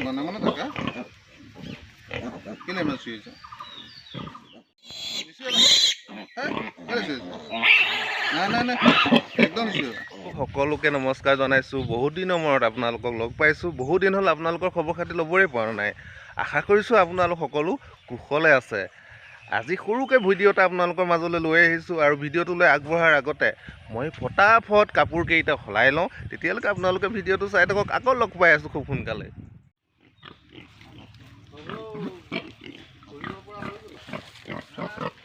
মনে মনে থাকা। কেলে ইমান চিঞৰিছা? কেলে চিঞৰিছা? নাই নাই নাই, একদম চিঞৰা। সকলোকে নমস্কাৰ জনাইছোঁ। বহুত দিনৰ মূৰত আপোনালোকক লগ পাইছোঁ। বহুত দিন হ'ল আপোনালোকৰ খবৰ খাতি ল'বই পৰা নাই। আশা কৰিছোঁ আপোনালোক সকলো কুশলে আছে। আজি সৰুকৈ ভিডিঅ' এটা আপোনালোকৰ মাজলৈ লৈ আহিছোঁ আৰু ভিডিঅ'টোলৈ আগবঢ়াৰ আগতে মই ফটাফট কাপোৰকেইটা সলাই লওঁ। তেতিয়ালৈকে আপোনালোকে ভিডিঅ'টো চাই থাকক। আকৌ লগ পাই আছোঁ খুব সোনকালে।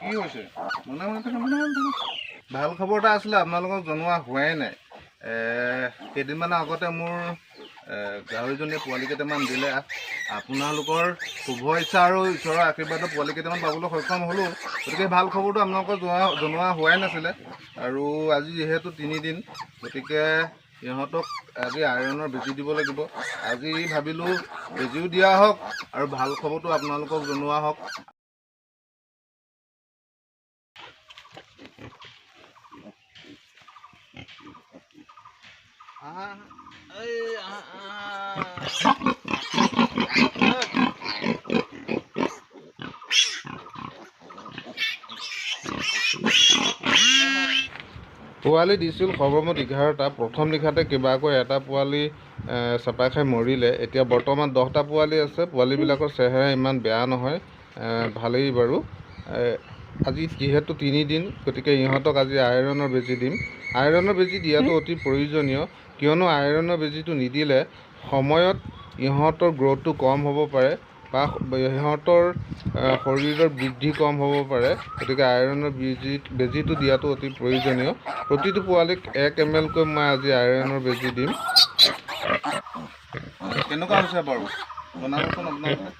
কি হৈছে? মনে মনে থাকা, মনে মনে থাকা। ভাল খবৰ এটা আছিলে, আপোনালোকক জনোৱা হোৱাই নাই। কেইদিনমানৰ আগতে মোৰ গাহৰিজনীয়ে পোৱালি কেইটামান দিলে। আপোনালোকৰ শুভ ইচ্ছা আৰু ঈশ্বৰৰ আশীৰ্বাদত পোৱালি কেইটামান পাবলৈ সক্ষম হ'লোঁ। গতিকে ভাল খবৰটো আপোনালোকক জনোৱা হোৱাই নাছিলে। আৰু আজি যিহেতু তিনিদিন, গতিকে ইহঁতক আজি আইৰণৰ বেজী দিব লাগিব। আজি ভাবিলোঁ বেজীও দিয়া হওক আৰু ভাল খবৰটো আপোনালোকক জনোৱা হওক। আহা, এই আহা, আহা। পোৱালি দিছিল সৰ্বমুঠ 11টা। প্ৰথম নিশাতে কিবাকৈ এটা পোৱালি চেপা খাই মৰিলে। এতিয়া বৰ্তমান 10টা পোৱালি আছে। পোৱালিবিলাকৰ চেহেৰা ইমান বেয়া নহয়, ভালেই বাৰু। আজি যিহেতু তিনিদিন, গতিকে ইহঁতক আজি আইৰণৰ বেজী দিম। আইৰণৰ বেজী দিয়াটো অতি প্ৰয়োজনীয়, কিয়নো আইৰণৰ বেজীটো নিদিলে সময়ত ইহঁতৰ গ্ৰ'থটো কম হ'ব পাৰে বা ইহঁতৰ শৰীৰৰ বৃদ্ধি কম হ'ব পাৰে। গতিকে আইৰণৰ বেজীটো দিয়াটো অতি প্ৰয়োজনীয়। প্ৰতিটো পোৱালিক 1 এম এলকৈ মই আজি আইৰণৰ বেজী দিম। কেনেকুৱা হৈছে বাৰু জনাবচোন আপোনালোকে।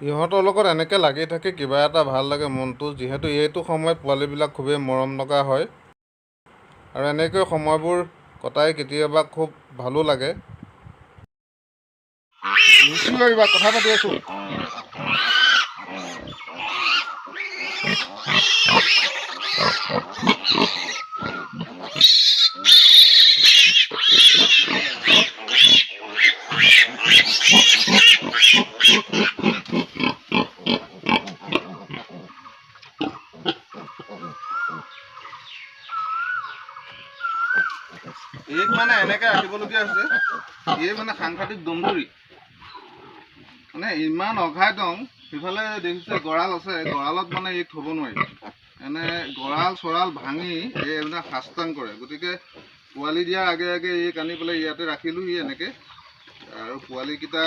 ইহঁতৰ লগত এনেকৈ লাগি থাকি কিবা এটা ভাল লাগে মনটো, যিহেতু এইটো সময়ত পোৱালিবিলাক খুবেই মৰম লগা হয় আৰু এনেকৈ সময়বোৰ কটাই কেতিয়াবা খুব ভালো লাগে। নিচিঞৰিবা, কথা পাতি আছোঁ। এইক মানে এনেকৈ ৰাখিবলগীয়া হৈছে। এই মানে সাংঘাতিক দন্দুৰি, মানে ইমান অঘাইতং। সিফালে দেখিছে গঁৰাল আছে, গঁৰালত মানে এইক থ'ব নোৱাৰি। এনে গঁৰাল চৰাল ভাঙি এই এইবিলাক সাস্তাং কৰে। গতিকে পোৱালি দিয়াৰ আগে আগে এইক আনি পেলাই ইয়াতে ৰাখিলোঁহি এনেকৈ। আৰু পোৱালিকেইটা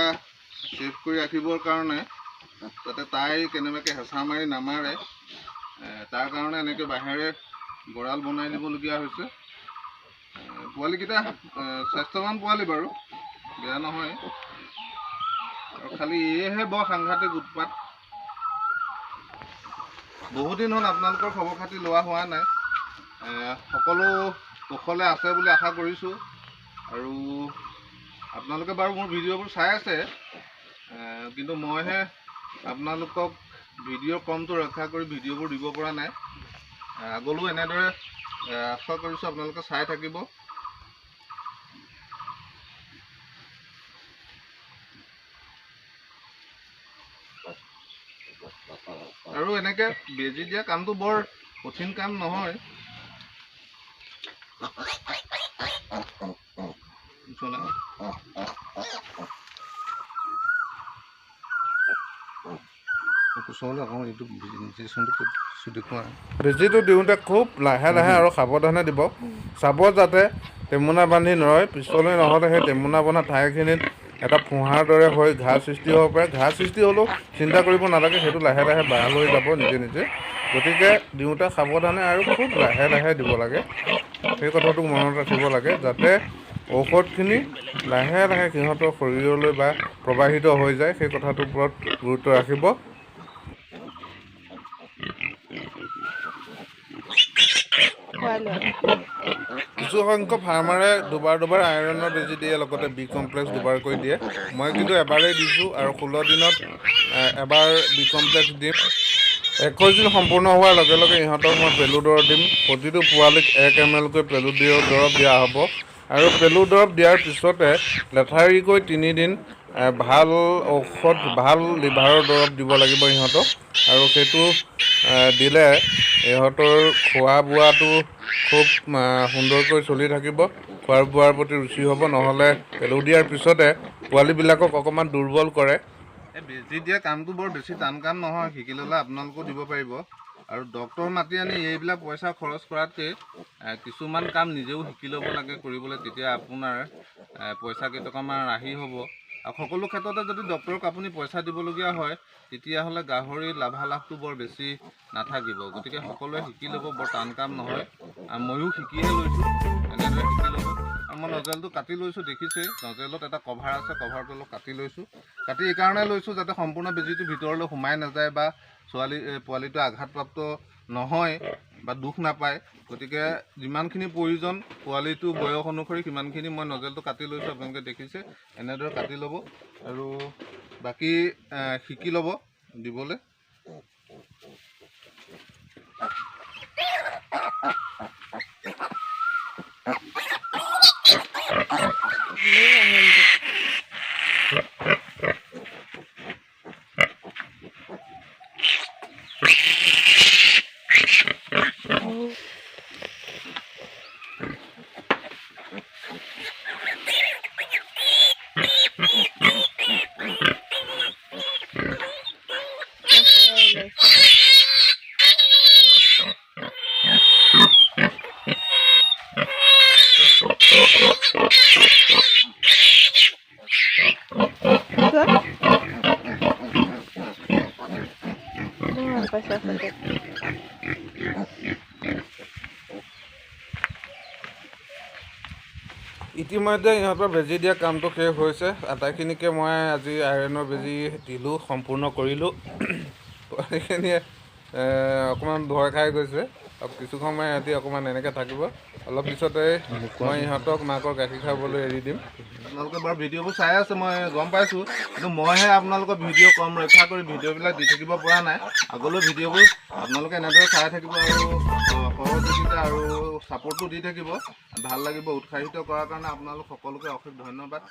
ছেভ কৰি ৰাখিবৰ কাৰণে, যাতে তাই কেনেবাকৈ হেঁচা মাৰি নামাৰে, তাৰ কাৰণে এনেকৈ বাঁহেৰে গঁৰাল বনাই দিবলগীয়া হৈছে। পোৱালিকেইটা স্বাস্থ্যৱান পোৱালি বাৰু, বেয়া নহয়। আৰু খালি এয়েহে বৰ সাংঘাতিক উৎপাত। বহুদিন হ'ল আপোনালোকৰ খবৰ খাতি লোৱা হোৱা নাই। সকলো কুশলে আছে বুলি আশা কৰিছোঁ। আৰু আপোনালোকে বাৰু মোৰ ভিডিঅ'বোৰ চাই আছে, কিন্তু মইহে আপোনালোকক ভিডিঅ'ৰ ক্ৰমটো ৰক্ষা কৰি ভিডিঅ'বোৰ দিব পৰা নাই। আগলৈও এনেদৰে আশা কৰিছোঁ আপোনালোকে চাই থাকিব। আৰু এনেকৈ বেজী দিয়া কামটো বৰ কঠিন কাম নহয়। বেজীটো দিওঁতে খুব লাহে লাহে আৰু সাৱধানে দিব। চাব যাতে টেমুনা বান্ধি নৰয়, পিছলৈ নহ'লে সেই টেমুনা বন্ধা ঠাইখিনিত এটা ফোঁহাৰ দৰে হৈ ঘাঁ সৃষ্টি হ'ব পাৰে। ঘাঁ সৃষ্টি হ'লেও চিন্তা কৰিব নালাগে, সেইটো লাহে লাহে ভাল হৈ যাব নিজে নিজে। গতিকে দিওঁতে সাৱধানে আৰু খুব লাহে লাহে দিব লাগে। সেই কথাটো মনত ৰাখিব লাগে, যাতে ঔষধখিনি লাহে লাহে সিহঁতৰ শৰীৰলৈ বা প্ৰবাহিত হৈ যায়, সেই কথাটোৰ ওপৰত গুৰুত্ব ৰাখিব। কিছু সংখ্যক ফাৰ্মাৰে দুবাৰ দুবাৰ আইৰণৰ বেজী দিয়ে, লগতে বি কমপ্লেক্স দুবাৰকৈ দিয়ে। মই কিন্তু এবাৰেই দিছোঁ আৰু 16 দিনত এবাৰ বি কমপ্লেক্স দিম। 21 দিন সম্পূৰ্ণ হোৱাৰ লগে লগে ইহঁতক মই পেলু দৰৱ দিম। প্ৰতিটো পোৱালিক 1 এম এলকৈ পেলু দৰৱ দিয়া হ'ব। আৰু পেলু দৰৱ দিয়াৰ পিছতে লেঠাৰিকৈ 3 দিন ভাল ঔষধ, ভাল লিভাৰৰ দৰৱ দিব লাগিব ইহঁতক। আৰু সেইটো দিলে ইহঁতৰ খোৱা বোৱাটো খুব সুন্দৰকৈ চলি থাকিব, খোৱা বোৱাৰ প্ৰতি ৰুচি হ'ব। নহ'লে পেলু দিয়াৰ পিছতে পোৱালিবিলাকক অকণমান দুৰ্বল কৰে। এই বেজী দিয়া কামটো বৰ বেছি টান কাম নহয়, শিকি ল'লে আপোনালোকেও দিব পাৰিব। আৰু ডক্তৰ মাতি আনি এইবিলাক পইচা খৰচ কৰাতকৈ কিছুমান কাম নিজেও শিকি ল'ব লাগে কৰিবলৈ, তেতিয়া আপোনাৰ পইচা কেইটকামান ৰাহি হ'ব। আৰু সকলো ক্ষেত্ৰতে যদি ডক্তৰক আপুনি পইচা দিবলগীয়া হয়, তেতিয়াহ'লে গাহৰিৰ লাভালাভটো বৰ বেছি নাথাকিব। গতিকে সকলোৱে শিকি ল'ব, বৰ টান কাম নহয়। আৰু ময়ো শিকিহে লৈছোঁ, এনেদৰে শিকি ল'ব। আৰু মই নজেলটো কাটি লৈছোঁ, দেখিছেই নজেলত এটা কভাৰ আছে, কভাৰটো অলপ কাটি লৈছোঁ। কাটি এইকাৰণে লৈছোঁ যাতে সম্পূৰ্ণ বেজীটো ভিতৰলৈ সোমাই নাযায় বা পোৱালিটো আঘাতপ্ৰাপ্ত নহয় বা দুখ নাপায়। গতিকে যিমানখিনি প্ৰয়োজন পোৱালিটো বয়স অনুসৰি সিমানখিনি মই নজেলটো কাটি লৈছোঁ, আপোনালোকে দেখিছে। এনেদৰে কাটি ল'ব আৰু বাকী শিকি ল'ব দিবলৈ। ইতিমধ্যে ইহঁতৰ বেজী দিয়া কামটো শেষ হৈছে। আটাইখিনিকে মই আজি আইৰণৰ বেজী দিলোঁ, সম্পূৰ্ণ কৰিলোঁ। পোৱালিখিনিয়ে অকণমান ভয় খাই গৈছে আৰু কিছু সময় সিহঁতি অকণমান এনেকৈ থাকিব। অলপ পিছতে মই ইহঁতক মাকৰ গাখীৰ খাবলৈ এৰি দিম। আপোনালোকে বাৰু ভিডিঅ'বোৰ চাই আছে, মই গম পাইছোঁ, কিন্তু মইহে আপোনালোকৰ ভিডিঅ' কম ৰক্ষা কৰি ভিডিঅ'বিলাক দি থাকিব পৰা নাই। আগলৈ ভিডিঅ'বোৰ আপোনালোকে এনেদৰে চাই থাকিব আৰু সহযোগিতা আৰু ছাপৰ্টটো দি থাকিব, ভাল লাগিব। উৎসাহিত কৰাৰ কাৰণে আপোনালোক সকলোকে অশেষ ধন্যবাদ।